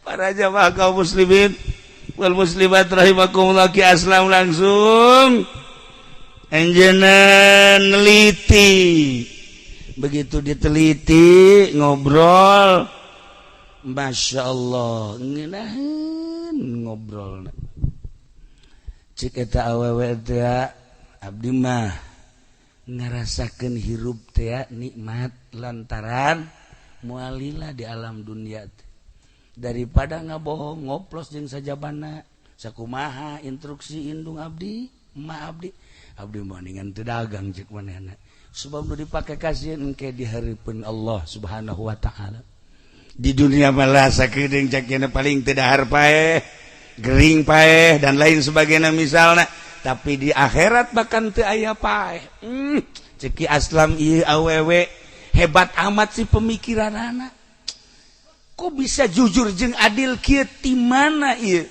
Para jamaah kaum muslimin wal muslimat rahimakumullah, Ki Aslam langsung anjeunna neliti. Begitu diteliti, ngobrol, Masya Allah, ngeunaheun ngobrol. Cik eta awewe teh, "Abdi mah ngarasakeun hirup teh nikmat lantaran moal lila di alam dunia teh, daripada ngabohong ngoplos jeung sajabana. Sakumaha instruksi indung abdi, emak abdi? Abdi mendingan teu dagang," cek manehna, "sebab nu dipake kasieun engke di hareupeun Allah Subhanahu wa Taala. Di dunia malah sakedeung," cek, "paling teu dahar paeh, gering paeh, dan lain sebagainya misalnya, tapi di akhirat bahkan teu aya paeh." Cek Ki Aslam, "Ieu awewe hebat amat sih pemikiran anak, kok bisa jujur jeung adil kieu? Ti mana ieu?"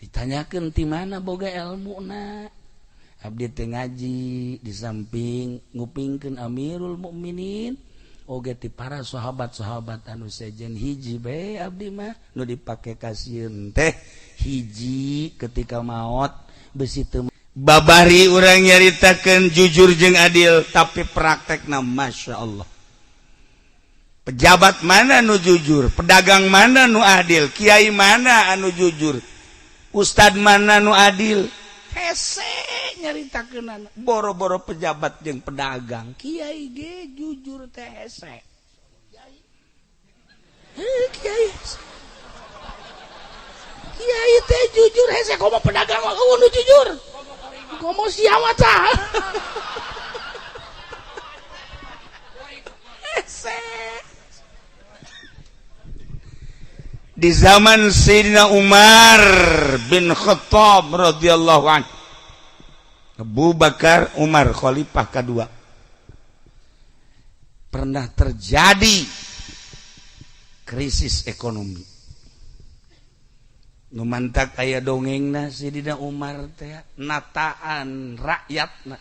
Ditanyakeun, "Ti mana boga ilmuna?" "Abdi teh ngaji di samping ngupingkeun Amirul Mukminin oge ti para sahabat-sahabat anu sejen. Hiji bae abdi mah nu dipake kasieun teh hiji, ketika maot besi teu." Babari urang nyaritakeun jujur jeung adil, tapi praktekna Masya Allah. Pejabat mana nu jujur? Pedagang mana nu adil? Kiai mana anu jujur? Ustad mana nu adil? Hese nyaritakeun. Boro-boro pejabat jeung pedagang, kiai ge jujur teh hese. Kiai, kiai teh jujur hese, komo pedagang mah nu jujur, komo siapa tah hese. Di zaman Sayyidina Umar bin Khattab radhiyallahu anhu, Abu Bakar, Umar, khalifah kedua, pernah terjadi krisis ekonomi. Nu mantak aya dongengna, Sayyidina Umar teh nataan rakyatna.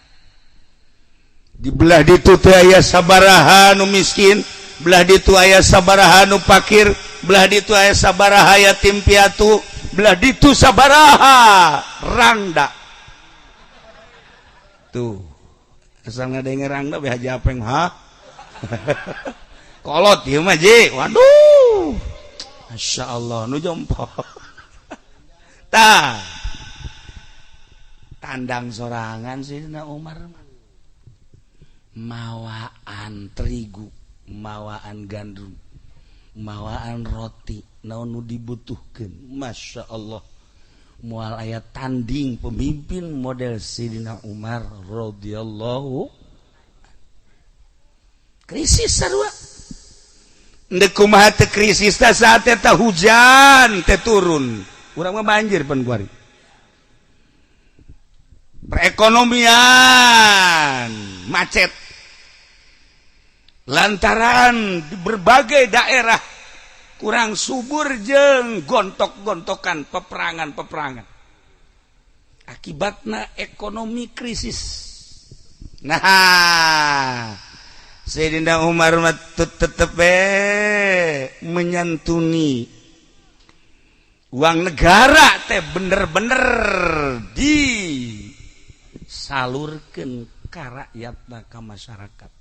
Di belah ditu teh aya sabaraha nu miskin, belah ditu aya sabaraha nu pakir, belah ditu aya sabaraha yatim piatu, belah ditu sabaraha rangda. Tuh, asal ngadenger rangda be haji apeng ha kolot ieu mah ji. Waduh, Masya Allah, nu jompo tah tandang sorangan. Sayyidina Umar mah mawaan terigu, mawaan gandum, mawaan roti, naon nu dibutuhkeun. Masya Allah, moal aya tanding pemimpin model Sayyidina Umar radhiyallahu. Krisis sarua. Ndek kumaha teu krisis teh, saat eta hujan teh turun. Urang mah banjir pan kuari. Perekonomian macet lantaran di berbagai daerah kurang subur jeng gontok-gontokan, peperangan-peperangan, akibatnya ekonomi krisis. Nah, Sayyidina Umar tetep menyantuni uang negara teh bener-bener disalurkan ka rakyat, ka masyarakat.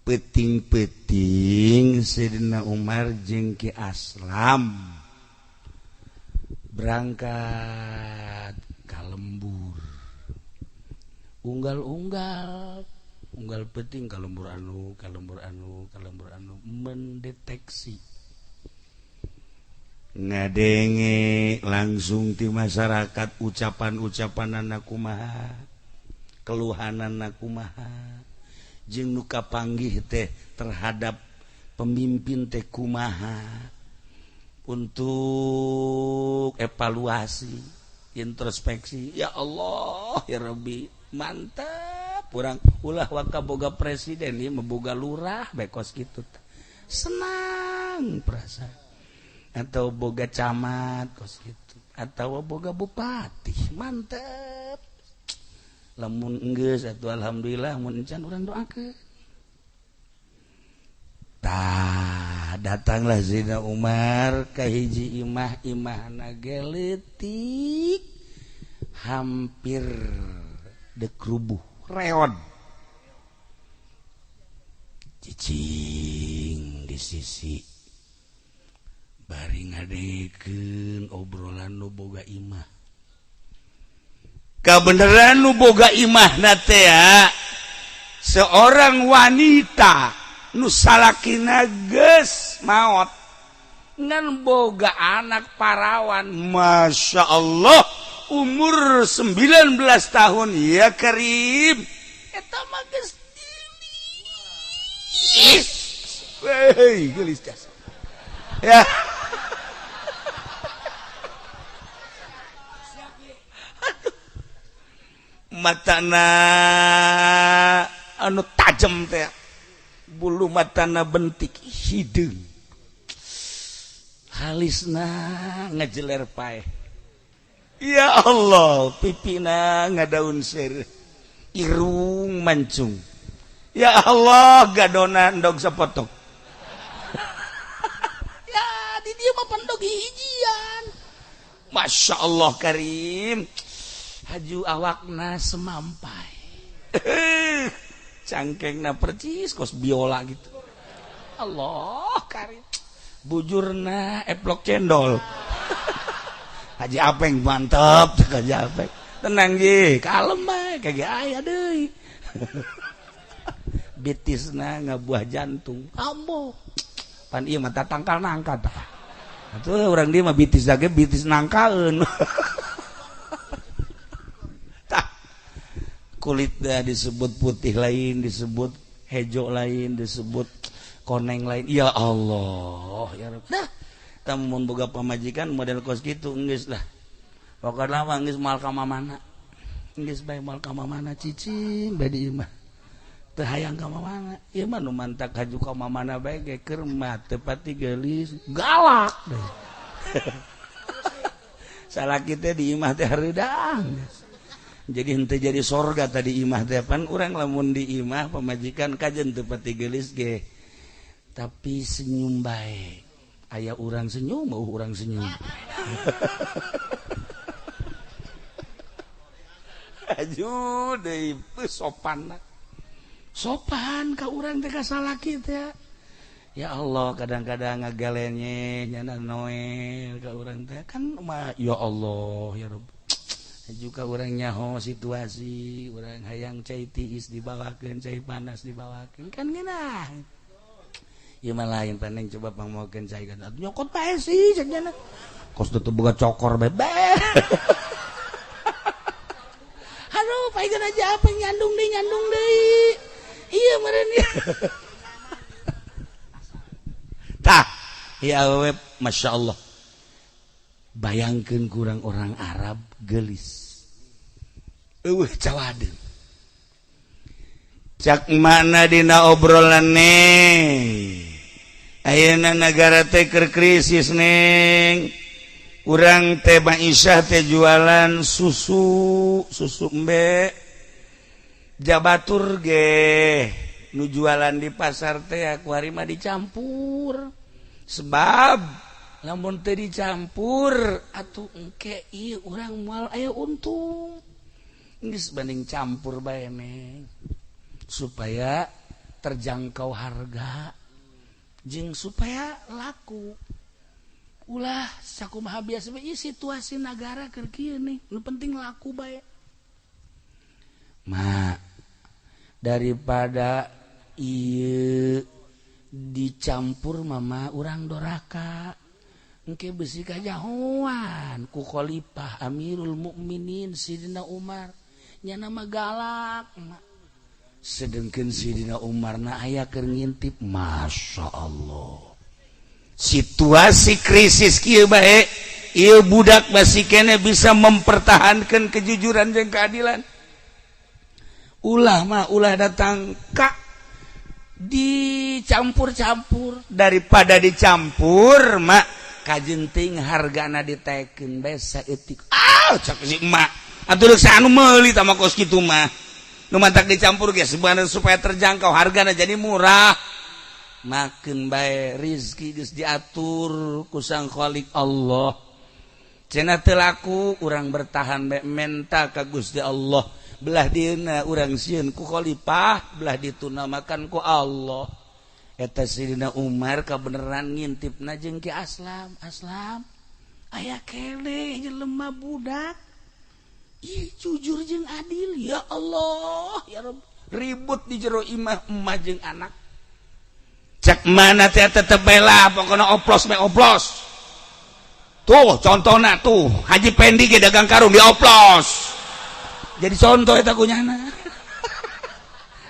Peting-peting Sayyidina Umar jeung Ki Aslam berangkat ka lembur, unggal-unggal, unggal peting ka lembur anu, ka lembur anu, ka lembur anu, mendeteksi, ngadenge langsung di masyarakat ucapan-ucapan anak kumaha, keluhan anak kumaha, jeung nu kapanggih teh terhadap pemimpin teh kumaha, untuk evaluasi, introspeksi. Ya Allah, ya Rabbi, mantap kurang ulah waka boga presiden ya, memboga lurah bekos gitu, senang perasaan, atau boga camat kos gitu, atau boga bupati, mantap. Lamun enggeus atuh alhamdulillah, mun encan urang doakeun. Tah. Tah, datanglah Sayyidina Umar ka hiji imah, imahna ge leutik, hampir dek rubuh, reod. Cicing di sisi bari ngadengekeun obrolan nu boga imah. Kabeneran nu boga imah na teh seorang wanita nu salakina geus maot, ngan boga anak parawan, Masya Allah, umur 19 tahun. Ya Karim, eta mah geus geulis. Wey, geulis jasa ya. Matana anu tajam teh, bulu matana bentik hideung, halisna ngejeler paeh. Ya Allah, pipina ngadaun seureuh, irung mancung. Ya Allah, gadona endog sapotong. Ya, di dieu mah pendog hijian. Masya Allah Karim, haju awakna semampai, cangkengna percis kos biola gitu. Allah Karim, bujurna eplok cendol. Haji Apeng mantep. Cek Haji Apeng, "Tenang ji, kalem bae, kagak aya deui." Bitisna ngabuah jantung ambo pan ieu mah tangkal nangka tah. Atuh urang dieu mah bitis ge bitis nangkaeun. Tah, kulitnya disebut putih lain, disebut hejo lain, disebut koneng lain. Ya Allah, ya Rabb. Dah, mun boga pamajikan model kos kitu geus lah, pokokna mah geus moal ka mana, geus bae moal ka mana, cicing bae di imah, teu hayang ka mana. Ieu mah nu mantak haju ka mana bae ge keur mah teu pati geulis, galak. Salaki teh di imah teh hareudang, jadi henteu jadi sorga tadi imah teh. Pan urang lamun di imah pamajikan kajen teu pati geulis ge, tapi senyum bae, aya urang senyum, mau urang senyum. Aduh deui, sopan sopan ka urang teh ka salaki teh. Ya Allah, kadang-kadang ngagalenye nyana noel ka urang teh kan mah. Ya Allah, ya Rabb, juga urang nyaho situasi urang, hayang cai tiis dibawakeun, cai panas dibawakeun, kan ngeunah. Ieu mah lain, paneng coba pangmaokeun cai kan nyokot bae sih, cek nyana kos teu boga cokor bae. Aduh, paegan aja apa nyandung deui, nyandung deui ieu meureun. Tah, ya awewe, Masya Allah, bayangkeun kurang orang Arab gelis, eueuh cawadeun. Cak mana dina obrolan neng, ayeuna negara teh keur krisis, neng. Urang teh Aisyah teh jualan susu, susu embe jabatur ge nu jualan di pasar teh kuari mah dicampur, sebab lamun teu dicampur atuh engke ieu urang moal aya untung. Geus banding campur bae, neng, supaya terjangkau harga jeung supaya laku. Ulah sakumaha biasa ieu situasi nagara keur kieu nih, nu penting laku bae. Ma, daripada ieu dicampur, mama urang doraka, engke besi kajahoan ku khalifah Amirul Mukminin Sidina Umar. Nyana mah galak, mak. Sedengkeun Sidina Umar na aya keur ngintip. Masya Allah, situasi krisis kieu bae ieu budak masih kene bisa mempertahankan kejujuran dan keadilan. Ulah mah, ulah datang kak dicampur-campur. Daripada dicampur mak, kajenting hargana ditekeun bae saeutik. Ah, cak si emak, atuh deuk anu meuli tah mah kos kitu mah? Nu mantak dicampur ge sebenarnya supaya terjangkau, hargana jadi murah. Makeun bae rizki geus diatur ku Sang Khalik Allah. Cenah teu laku urang bertahan bae menta ka Gusti Allah. Belah dieuna urang sieun ku khalifah, belah dituna makan ku Allah. Eta Sayyidina Umar kabeneran ngintipna jeung Ki Aslam. Aslam aya keneh jelema budak. Ih jujur jeung adil ya Allah ya Rabb. Ribut di jero imah emak jeung anak. Cek mana teh tetep bela pokokna oplos me oplos. Tuh contohna tuh Haji Pendi ge dagang karung dioplos. Jadi contoh eta kunyana.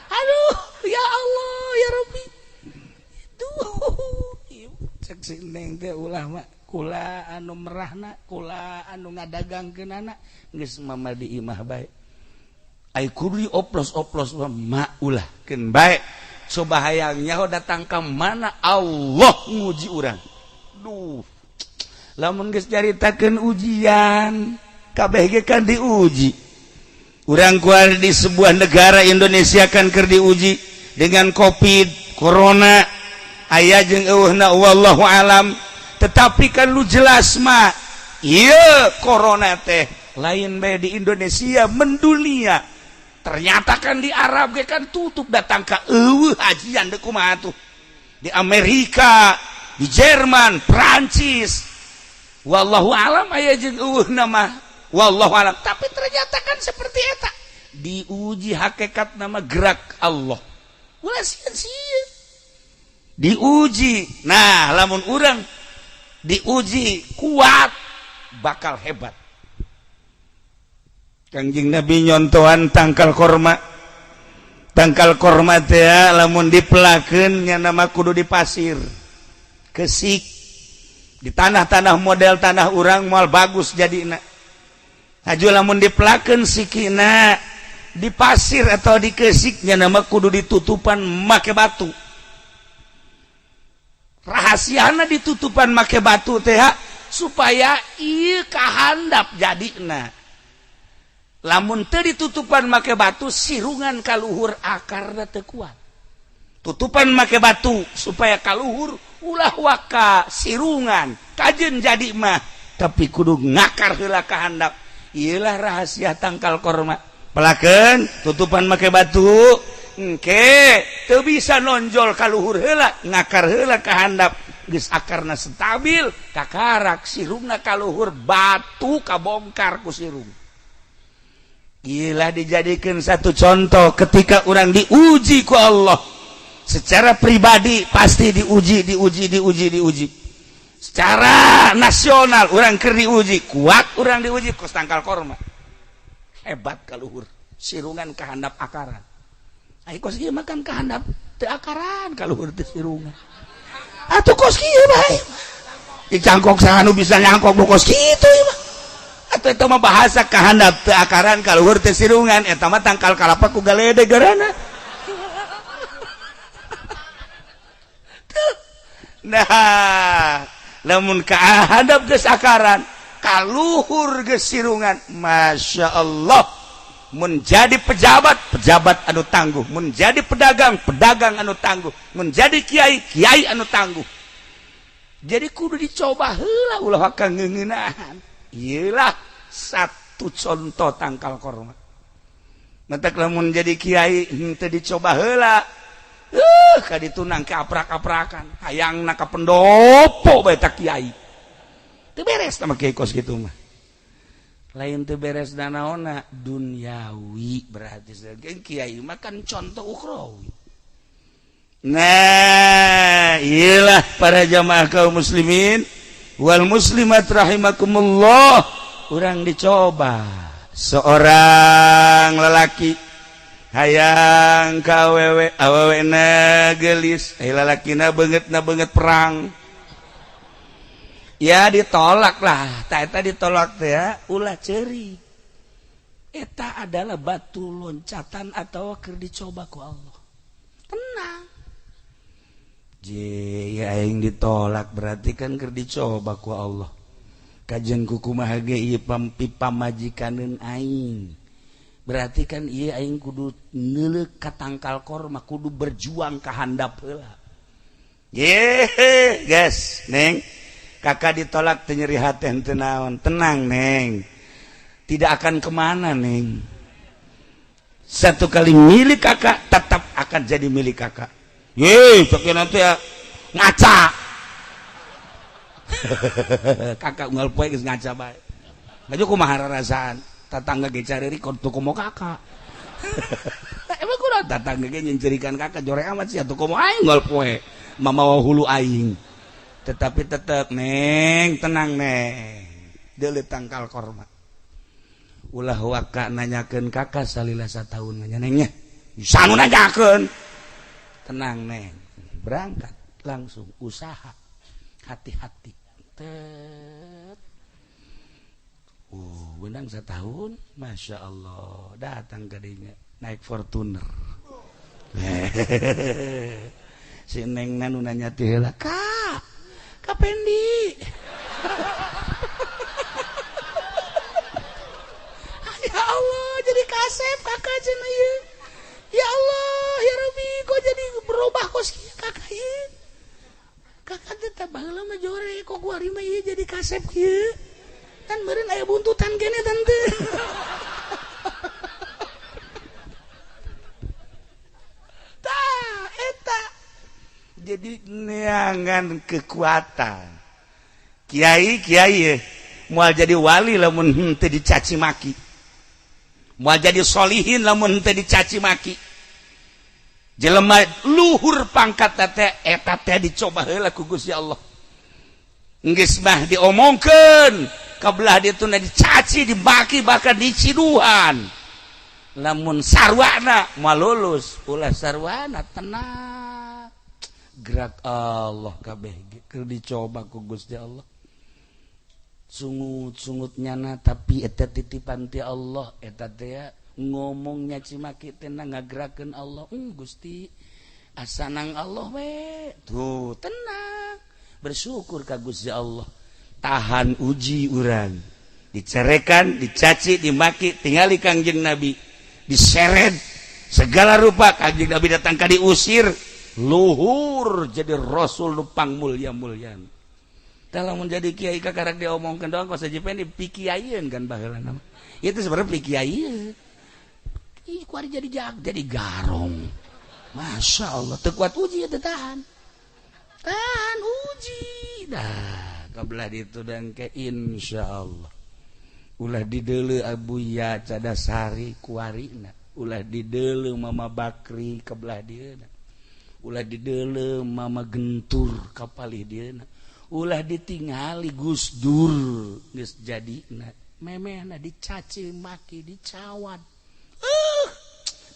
Aduh ya Allah ya Rabbi. Tuh cek si Neng teh ulah mah kula anu merahna kula anu ngadagangkeunana geus mama di imah bae. Ai kudu dioplos-oplos mah ulah keun bae. Coba hayang nyaho datang ke mana Allah nguji urang. Duh. Lamun geus caritakeun ujian, kabeh ge kan diuji. Urang kuar di sebuah negara Indonesia kan keur diuji dengan Covid, corona, aya jeung eueuhna wallahu alam. Tetapi kan lu jelas mah, ieu corona teh lain bae di Indonesia mendunia. Ternyata kan di Arab ge kan tutup datang ke eueuh hajian deuk kumaha tuh. Di Amerika, di Jerman, Prancis. Wallahu alam aya jeung eueuhna mah. Wallahu alam. Tapi ternyata kan seperti eta. Diuji hakikat nama gerak Allah. Ulah sieun-sieun. Diuji. Nah, lamun urang diuji kuat bakal hebat. Kangjeng Nabi nyontohan tangkal korma. Tangkal korma teh lamun dipelakeun nya nama kudu di pasir. Kesik di tanah-tanah model tanah urang moal bagus jadina. Haju lamun dipelakeun sikina di pasir atau di kesiknya nama kudu ditutupan make batu. Rahasiana ditutupan make batu teh supaya ieu kahandap jadina. Lamun teu ditutupan make batu sirungan kaluhur akarna teu kuat. Tutupan make batu supaya kaluhur ulah waka sirungan kajen jadi mah tapi kudu ngakar heula kahandap. Ieulah rahasia tangkal korma. Pelakeun tutupan make batu engke teu bisa nonjol kaluhur heula ngakar heula kahandap geus akarna stabil kakarak sirungna kaluhur batu kabongkar ku sirung. Gila dijadikan satu contoh ketika orang diuji ku Allah secara pribadi pasti diuji diuji diuji diuji. Secara nasional orang keur diuji kuat orang diuji kos tangkal korma hebat kaluhur sirungan kahandap akaran. Ai kos ieu makan kahandap teu akaran kaluhur teu sirungan. Atuh kos kieu bae. Dicangkok saha nu bisa nyangkok nu kos kitu ieu mah. Atau eta mah bahasa kahandap teu akaran kaluhur teu sirungan eta mah tangkal kalapa ku galede garana. Nah, lamun kahandap geus akaran kaluhur geus sirungan Masya Allah menjadi pejabat pejabat anu tangguh, menjadi pedagang pedagang anu tangguh, menjadi kiai kiai anu tangguh. Jadi kudu dicoba heula ulah ka ngeuneunahan. Iyalah satu contoh tangkal korma. Matak lamun jadi kiai henteu dicoba heula. Ka ditu nang aprak-aprakan, hayangna ka pendopo bae ta kiai. Teu beres sama kiai kos kitu mah. Lain teu beres danaona duniawi berarti kiai mah kan contoh ukhrawi. Nah, iyalah para jamaah kaum muslimin wal muslimat rahimakumullah, urang dicoba seorang lelaki hayang ka awewe, awewe na gelis, lalakina banget na banget perang. Ya ditolak lah, tak eta ditolak teh ya, ulah ceri. Eta adalah batu loncatan atau keur dicoba ku Allah. Tenang. Je, ya aing ditolak berarti kan keur dicoba ku Allah. Kajen ku kumaha ge ieu pamajikaneun aing. Berarti kan ieu aing kudu neuleuk ka tangkal korma, kudu berjuang ka handap heula. Ye, guys, Neng. Kakak ditolak teu nyeri hate, teu naon. Tenang, Neng. Tidak akan kemana, Neng. Satu kali milik kakak, tetap akan jadi milik kakak. Ye, cek nanti ya ngaca. Kakak unggal poe geus ngaca bae. Ngaju kumaha rarasaan? Tatangga ge careurik tuh komo kakak. Emang kurang tatangga ge nyencerikan kakak, jore amat sih atuh komo aing unggal poe mamawa hulu aing. Tetapi tetep, Neng, tenang, Neng. Deuleu tangkal korma. Ulah waka nanyakeun kakak salila sataun nanya, Nengnya. Bisa nu nanyakeun. Tenang, Neng. Berangkat langsung usaha. Hati-hati. Tet. Benang setahun, Masya Allah, datang ke dinya naik Fortuner. Si Neng nu nanya ti heula, "Kak, Kak Pendi." Ya Allah, jadi kasep kakak cenah ieu. Ya Allah, ya Rabbi, kok jadi berubah kos kieu kakak ieu? Kakak teh baheula mah jore, kok kuari mah ieu jadi kasep kieu? Kan meureun aya buntutan kene, Tante. Tah, eta. Jadi neangan kekuatan. Kiai kiai moal jadi wali lamun henteu dicaci maki. Moal jadi solihin lamun henteu dicaci maki. Jelema luhur pangkat teh eta teh dicoba heula ku Gusti Allah. Geus mah diomongkeun, kabelah dieu dicaci, dimaki, bahkan diciduhan. Lamun sarwana moal lulus, ulah sarwana, tenang. Gerak Allah kabeh keur dicoba ku Gusti Allah. Sungut-sungut nyana, tapi eta titipan ti Allah, eta teh ngomong nyaci maki teh ngagerakeun Allah. Gusti, asanang Allah we. Tuh, tenang. Bersyukur ka Gusti Allah. Tahan uji urang. Dicerekan, dicaci, dimaki, tingali Kangjeng Nabi. Diseret segala rupa Kangjeng Nabi datang ka diusir, luhur jadi rasul nu pangmulia-mulian. Dalam menjadi kiai kakarak diomongkeun doang kok saja pengen dipikiaieun kan baheula nama. Itu sebenarnya pikiaieun. Ih, kuari jadi jag, jadi garong. Masya Allah, teu kuat uji teu tahan. Tahan uji. Dah, kabelah ditu dan ke insya Allah. Ulah dideuleu Abuya Cadasari kuarina, ulah dideuleu Mama Bakri kebelah dieuna. Ulah dideuleu Mama Gentur kapalih dieuna. Ulah ditingali Gus Dur geus jadina. Memehna dicaci maki, dicawat.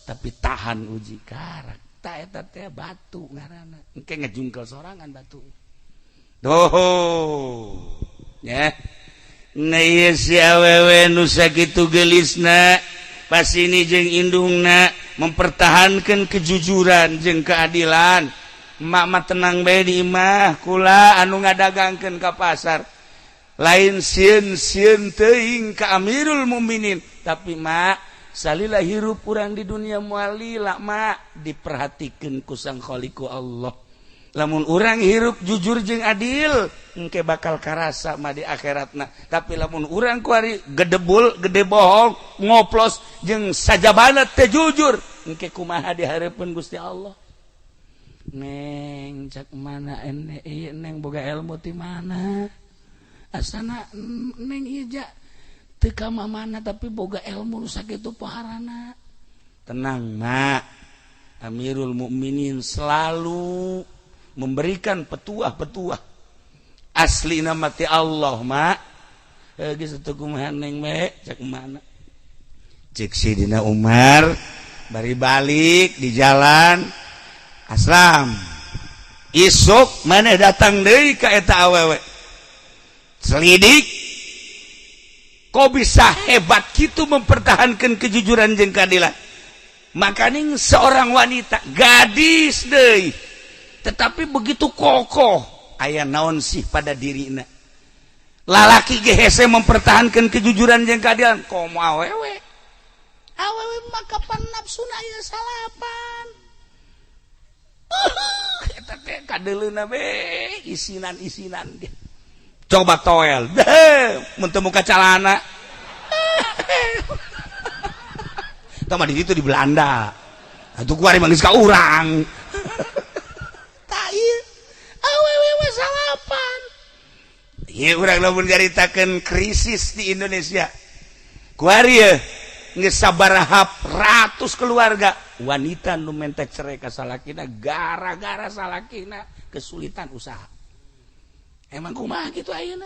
Tapi tahan uji karak. Ta eta teh batu ngaranna. Engke ngejungkel sorangan batu. Tuh. Ya. Nah ieu si awewe nu sakitu geulisna pas ini jeung indungna mempertahankan kejujuran jeung keadilan. Emak mah tenang bae di imah, kula anu ngadagangkeun ka pasar. Lain sieun-sieun teuing ka Amirul Mukminin, tapi mak salila hirup urang di dunia moal lila, mak diperhatikeun ku Sang Khaliqu Allah. Lamun urang hirup jujur jeung adil, engke bakal karasa mah di akhiratna. Tapi lamun urang kuari gedebul, gede bohong, ngoplos jeung sajabana teu jujur, engke kumaha di hareupeun Gusti Allah? Neng, cak mana ene ieu Neng boga ilmu ti mana? Asana Neng ieu ja teu ka mana tapi boga ilmu nu sakitu poharana. Tenang, Mak. Amirul Mukminin selalu memberikan petuah-petuah. Asli nama ti Allah, Mak. Geus teu kumaha Neng we, cak mana? Cek Sidina Umar bari balik di jalan, Aslam, isuk maneh datang deui ka eta awewe, selidik kok bisa hebat gitu mempertahankan kejujuran jeung keadilan. Makaning seorang wanita gadis deui tetapi begitu kokoh, aya naon sih pada dirina? Lalaki ge hese mempertahankan kejujuran jeung keadilan, komo awewe. Awewe mah kapan nafsuna aya salapan. Eta teh kadeuleuna be isinan-isinan dia. Coba toel, deh, mun teu muka calana. Tah mah di ditu di Belanda. Atuh kuari mah geus ka urang. Tah ieu awewe mah salapan. Ieu urang lamun nyaritakeun krisis di Indonesia. Kuari ye geus sabaraha ratus keluarga wanita nu menta cerai ka salakina gara-gara salakina kesulitan usaha. Emang kumaha kitu ayeuna?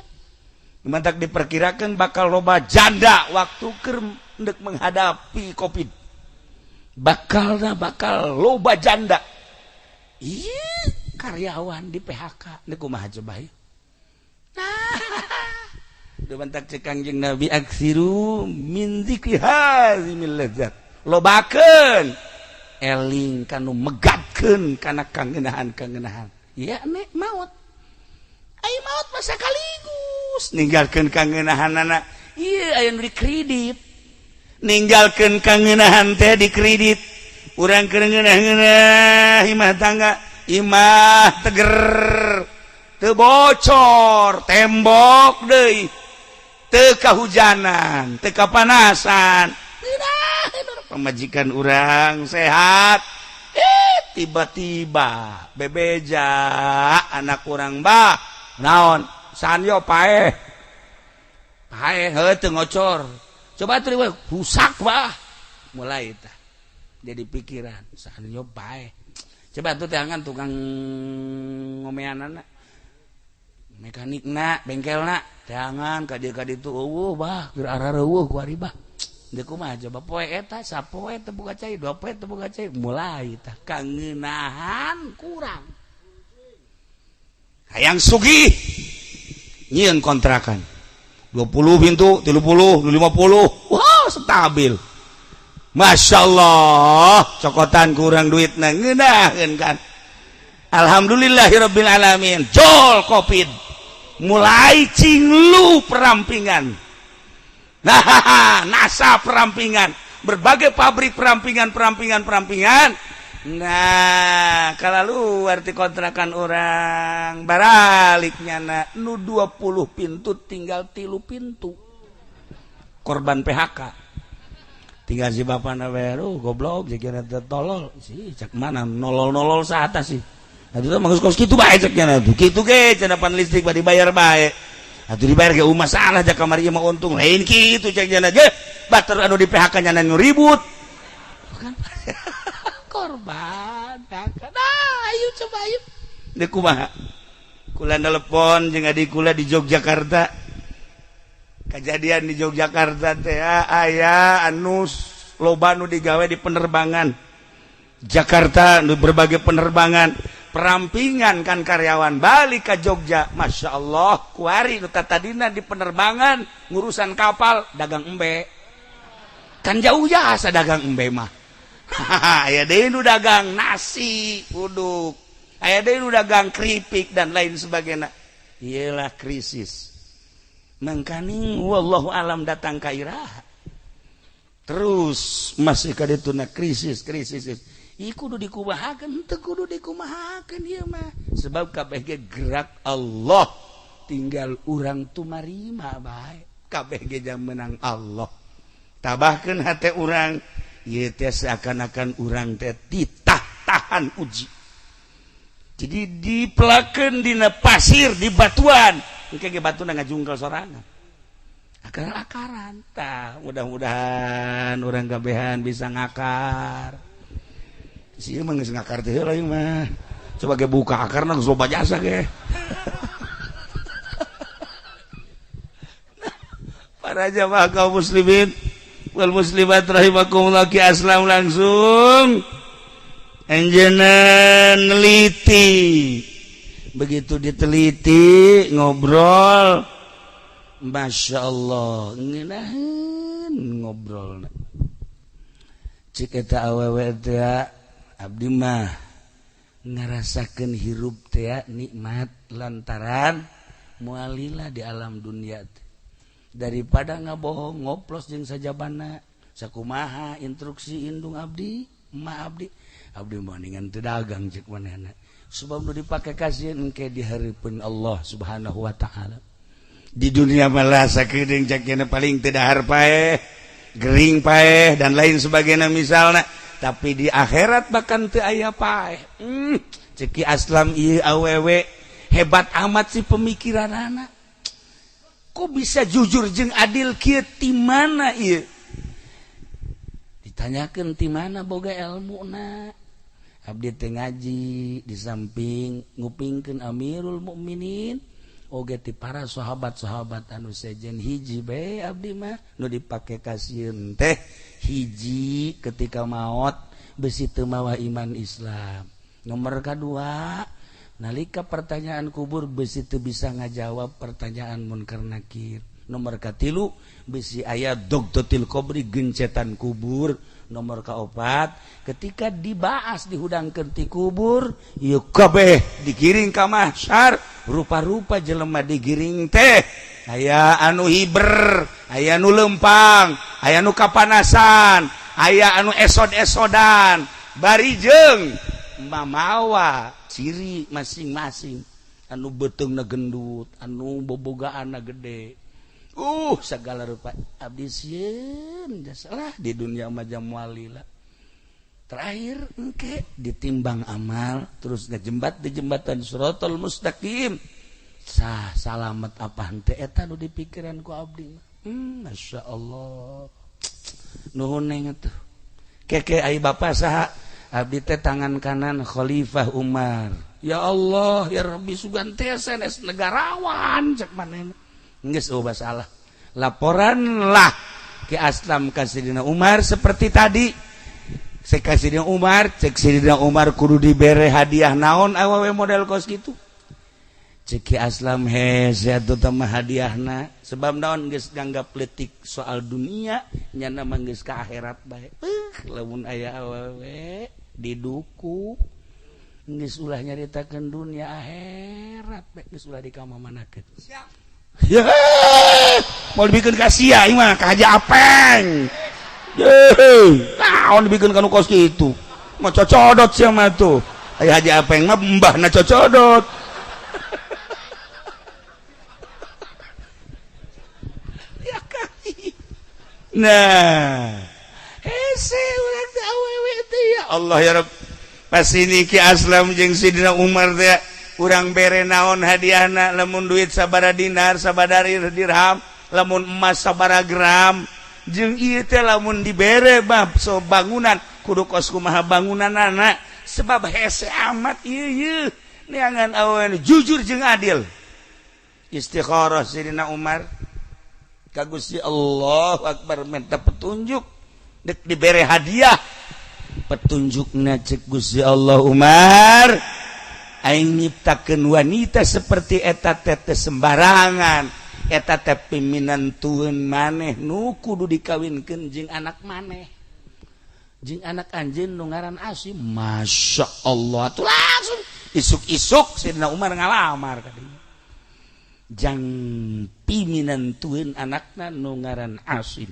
Mantak diperkirakan bakal loba janda waktu keur ndek menghadapi Covid. Bakalna bakal loba janda. Ih, karyawan di PHK ndek kumaha coba ieu? Nah, mantak cek Kangjeng Nabi aksiru min dzikri hazimil ladzat. Lobakeun eling kanu megatkeun kana kangenahan-kangenahan. Ya nek maot. Ai maot mah sakaligus ninggalkeun kangenahanana. Ieu aya nu dikredit. Ninggalkeun kangenahan teh dikredit. Urang keur ngeunah-ngeunah imah tangga, imah teger. Teu bocor, tembok deui. Teu kahujanan, teu kapanasan. Pamajikan urang sehat. Tiba-tiba bebeja anak urang bah naon sanyo paeh. Paeh heuh teu ngocor. Coba teu rusak bah. Mulai tah. Jadi pikiran sanyo paeh. Coba tuh teangan tukang ngomeanana. Mekanikna, bengkelna, teangan ka dieu ka ditu eueuh bah, keur arareueuh ku ari bah. Deuk kumaha coba poe eta sapoe teu boga cai, dua poe teu boga cai, mulai tah kangenahan kurang. Hayang sugih nyieun kontrakan. 20 pintu, 30, 50. Wah, stabil. Masya Allah, cokotan kurang duitna ngeunaheun kan. Alhamdulillahirabbil alamin. Jol Covid. Mulai cinglu perampingan. Nah, NASA perampingan, berbagai pabrik perampingan, perampingan, perampingan. Nah, kalau luar di kontrakan orang baraliknya na nu 20 pintu tinggal 3 pintu. Korban PHK. Tinggal si bapak na weru goblok jadi tolol sih cek mana nolol-nolol saat sih. Atuh mah geus kos kitu bae cek nya tuh. Kitu ge cenah pan listrik bade dibayar bae. Atuh dibayar ge masalah jak kamari mah untung. Lain kitu cek nya ge. Batur anu di PHK nya nu ribut. Bukan korban PHK. Nah, ayo coba ayo. Deuk kumaha? Kula telepon jeung adik kula di Yogyakarta. Kejadian di Yogyakarta teh aya anu loba nu digawe di penerbangan. Jakarta nu berbagai penerbangan perampingan kan karyawan balik ke Jogja. Masya Allah kuari nu tadina di penerbangan ngurusan kapal dagang embe kan jauh jasa dagang embe mah. Aya deui nu dagang nasi uduk, aya deui nu dagang keripik dan lain sebagainya. Iyalah krisis mangkaning wallahu alam datang ka iraha terus masih kadituna krisis krisis. Ieu kudu dikumahakeun teu kudu dikumahakeun ieu mah sebab kabeh ge gerak Allah tinggal urang tumarima bae kabeh ge jang menang Allah. Tabahkeun hate urang ieu teh seakan-akan urang teh ditah tahan uji. Jadi dipelakeun dina pasir di batuan engke ge batuna ngajungkel sorangan akar-akaran. Tah mudah-mudahan urang kabehan bisa ngakar. Si mah geus ngakar teh heula ieu mah. Coba ge buka akarna geus loba jasa ge. Para jamaah kaum muslimin wal muslimat rahimakumullah, ki aslam langsung anjeunna neliti. Begitu diteliti ngobrol, Masya Allah ngeunaheun ngobrol. Cek eta awewe teh abdi mah ngarasakeun hirup teh nikmat lantaran mualila di alam dunia teh. Daripada ngabohong ngoplos jeung sajabana sakumaha instruksi indung abdi, emak abdi, abdi mah ningan teu dagang cek manehna. Sebab nu dipake kasieun engke di hareupeun Allah Subhanahu wa taala. Di dunia malah sakedeung cakena paling teu dahar paeh, gering paeh dan lain sebagainya misalna, tapi di akhirat bahkan teu aya paeh. Cek Ki Aslam, ieu awewe hebat amat sih pemikiranana. Kok bisa jujur jeung adil kieu, ti mana ieu? Ditanyakeun ti mana boga ilmuna? Abdi teh ngaji di samping ngupingkeun Amirul Mukminin oge ti para sahabat-sahabat anu sejen. Hiji bae abdi mah nu dipake kasieun teh, hiji, ketika maot besi teu mawa iman Islam. Nomor kedua, nalika pertanyaan kubur besi teu bisa ngajawab pertanyaan munkar nakir. Nomor katilu, besi aya dogtotil kobri, gencetan kubur. Nomor kaopat, ketika dibahas dihudangkeun ti kubur ieu kabeh digiring ka mahsyar, rupa-rupa jelema digiring teh, aya anu hiber, aya anu lempang, aya anu kapanasan, aya anu esod-esodan, bari jeung mamawa ciri masing-masing, anu beuteungna gendut, anu bobogaanna gede, segala rupa. Abdi sieun lah di dunia macam walila. Terakhir engke ditimbang amal, terus ngejembat di jembatan Siratal Mustaqim, sah salamet apa henteu, eta nu dipikiran ku abdi. Masya Allah, nuhun neng atuh. Keke, ai bapak saha? Abdi teh tangan kanan Khalifah Umar. Ya Allah ya Rabbi, sugan teh sanes negarawan cek manehna. Geus euweuh salah, laporan lah Ki Aslam ka Sidina Umar seperti tadi. Cek Sidina Umar, cek Sidina Umar, kudu dibere hadiah naon awewe model kos gitu? Cek Ki Aslam, hese atuh mah hadiahna, sebab naon, geus nganggap leutik soal dunia, nyana mah geus ka akhirat bae. Lamun aya awewe diduku, geus ulah nyaritakeun dunia, akhirat bae, geus ulah dikamamanakeun. Siap ya, mau dibikin ka sia ieu mah, ka Haji Apeng. Naon dibikin kanu kos kitu mah, cocodot sia mah tuh. Aya Haji Apeng mah mbahna cocodot ya kali. Nah, hese urang teh awewe teh, ya Allah ya Rabb. Pas ini Ki Aslam jeung Sidina Umar teh, urang bere naon hadiahna? Lamun duit sabara dinar, sabara dirham, lamun emas sabara gram, jeung ieu teh lamun dibere bab so bangunan kudu kos kumaha bangunanana, sebab hese amat ieu ieu neangan awewe jujur jeung adil. Istikharah Sidina Umar ka Gusti Allah Akbar, minta petunjuk dek dibere hadiah. Petunjukna cek Gusti Allah, Umar, aing nyiptakeun wanita seperti eta teh sembarangan, eta teh piminantueun maneh nu kudu dikawinkeun jeung anak maneh, jeung anak anjeun nu ngaran Asim. Masya Allah tuh, langsung isuk-isuk Sayyidina Umar ngalamar kadinya jang piminantueun anakna nu ngaran Asim.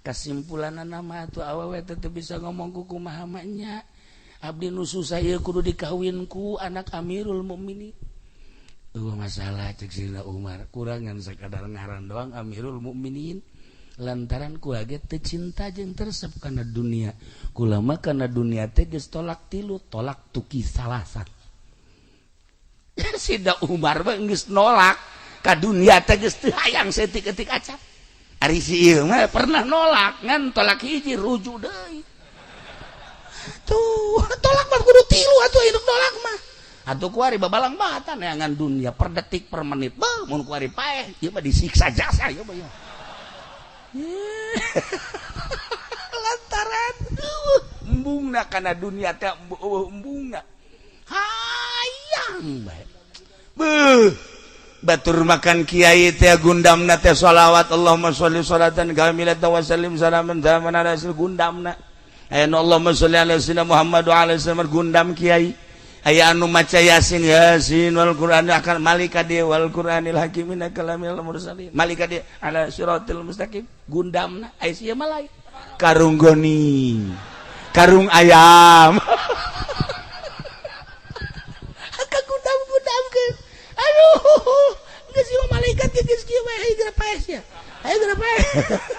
Kesimpulan nama tuh, awewe teh bisa ngomong ku kumaha nya, abdi nu susah ieu kudu dikawin ku anak Amirul Mukminin. Euweuh masalah cek Sayyidina Umar, kurangan sakadar ngaran doang Amirul Mukminin, lantaran ku ge teu cinta jeung teresep kana dunia. Kula mah kana dunia teh geus tolak tilu, tolak tuki salasan. Sidina Umar mah geus nolak ka dunia teh, geus teu hayang saeutik-eutik acan. Ari si ieu mah pernah nolak, ngan tolak hiji rujuk deui. Tuh, tolak mah kudu tilu atuh hidup nolak mah. Atuh kuari babalang batan neangan dunia per detik per menit. Beuh, mun kuari paeh ieu mah disiksa jasa ieu mah ya. Lantaran embungna kana dunia teh, embungna hayang bae. Beuh, batur makan kiai teh gundamna teh sholawat, Allahumma sholli sholatan kamilatan wa sallim salaman zaman ala gundamna. Aya nu Allahumma sholli ala sayyidina Muhammad wa ala sallam gundam kiai. Aya anu maca Yasin, Yasin wal Qur'an akan malika dia wal Qur'anil hakim innaka laminal mursalin, malika dia ala siratil mustaqim gundamna. Aya sia mah lain, karung goni, karung ayam. Aing geus kieu wae, aing geura paeh sia, aing geura paeh.